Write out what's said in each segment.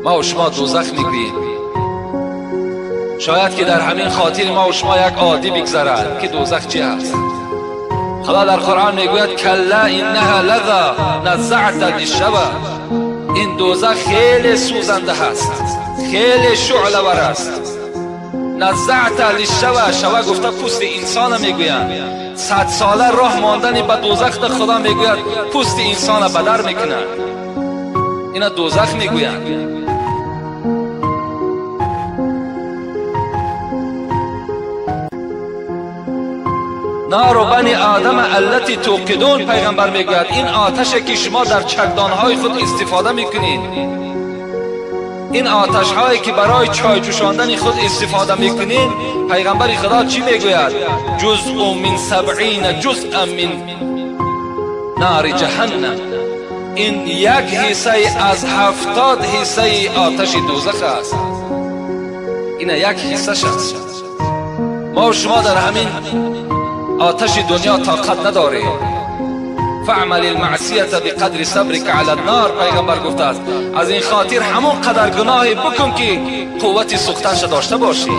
ما و شما دوزخ میگوییم. شاید که در همین خاطر ما و شما یک عادی بگذرد که دوزخ چی هست. خدا در قرآن میگوید کلا انها لظی نزعت للشوی. این دوزخ خیلی سوزنده هست، خیلی شعله ور است. نزعت للشوی، شوه گفته پوست انسان میگویند. 100 ساله راه ماندن به دوزخ خدا میگوید پوست انسان بدر میکنند. اینا دوزخ میگویند. نار بنی آدم التي توقدون، پیغمبر میگوید این آتش که شما در چکدانهای خود استفاده میکنید، این آتش هایی که برای چای جوشاندن خود استفاده میکنید، پیغمبر خدا چی میگوید؟ جزء من 70 جزء من نار جهنم. این یک حصه از 70 حصه آتش دوزخ است. این یک حصه است. ما و شما در همین آتش دنیا طاقت نداریم. فعمل المعصیت بقدر صبرک علی النار، پیغمبر گفته است از این خاطر همون قدر گناهی بکن که قوت سوختنش داشته باشی.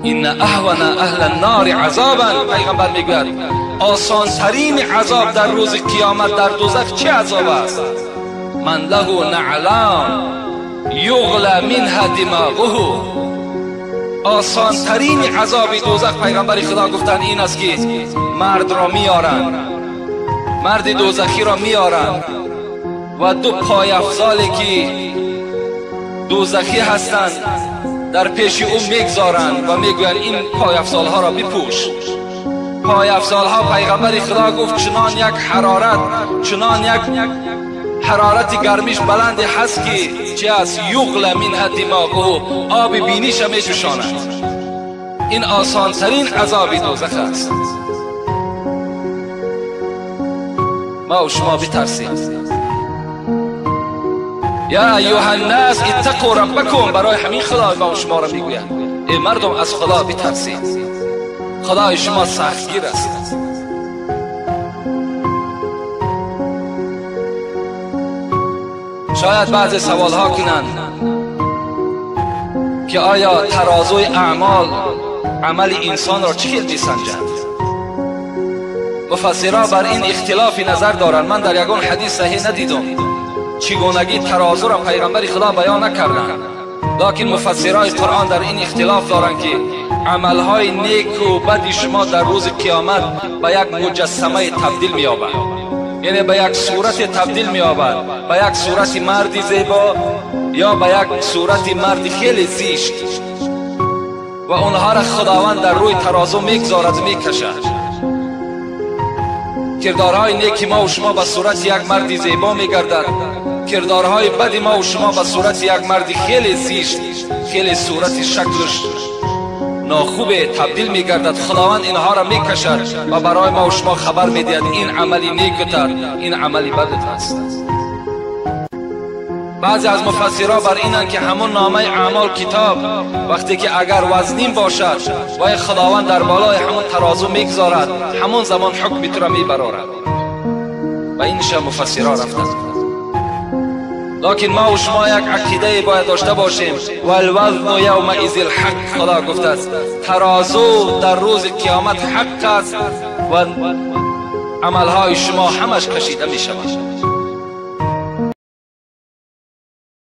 این اهون اهل النار عذابا، پیغمبر میگوید آسان ترین عذاب در روز قیامت در دوزخ چه عذاب است؟ من له نعلان یغلی منها دماغه. آسان ترین عذاب دوزخ پیغمبر خدا گفتن این است که مرد را میارند، مرد دوزخی را میارند و دو پای افزالی که دوزخی هستند در پیش او میگذارند و میگویند این پای افزالها را بپوش. پای افزالها پیغمبر خدا گفت چنان یک حرارت، چنان یک حرارت گرمیش بلند هست که چه است؟ یغلی منها دماغه، آب بینیش می جوشاند. این آسان ترین عذاب دوزخ است. ما و شما بترسیم. یا ایها الناس اتقوا ربکم، برای همین خدا ما و شما را میگوید ای مردم از خدا بترسید، خدای شما سختگیر است. شاید بعضی سوال ها کنند که آیا ترازوی اعمال عمل انسان را چه میسنجد؟ مفسرها بر این اختلاف نظر دارند. من در یگان حدیث صحیح ندیدم چگونگی ترازو را پیغمبر خدا بیان نکردند، لکن مفسرای قرآن در این اختلاف دارند که عملهای نیک و بد شما در روز قیامت به یک مجسمه تبدیل می‌یابد، یعنی به یک صورت تبدیل می‌یابد، به یک صورت مردی زیبا یا به یک صورت مرد خیلی زشت، و آنها را خداوند در روی ترازو میگذارد و میکشد. کردارهای نیک ما و شما به صورت یک مرد زیبا میگردد، کردارهای بد ما و شما به صورت یک مرد خیلی زشت، خیلی صورت شکلش ناخوب تبدیل میگردد. خداوند اینها را میکشد و برای ما و شما خبر میدهد این عملی نیکت، این عملی بدت است. بعضی از مفسرها بر اینند که همون نامه اعمال کتاب وقتی که اگر وزنین باشد و خداوند در بالای همون ترازو میگذارد، همون زمان حکم تو را میبرارد و اینش مفسرها رفتند. لکن ما و شما یک عقیده باید داشته باشیم، والوزن یومئذ الحق. خدا گفته است ترازو در روز قیامت حق است و عملهای شما همش کشیده می شود.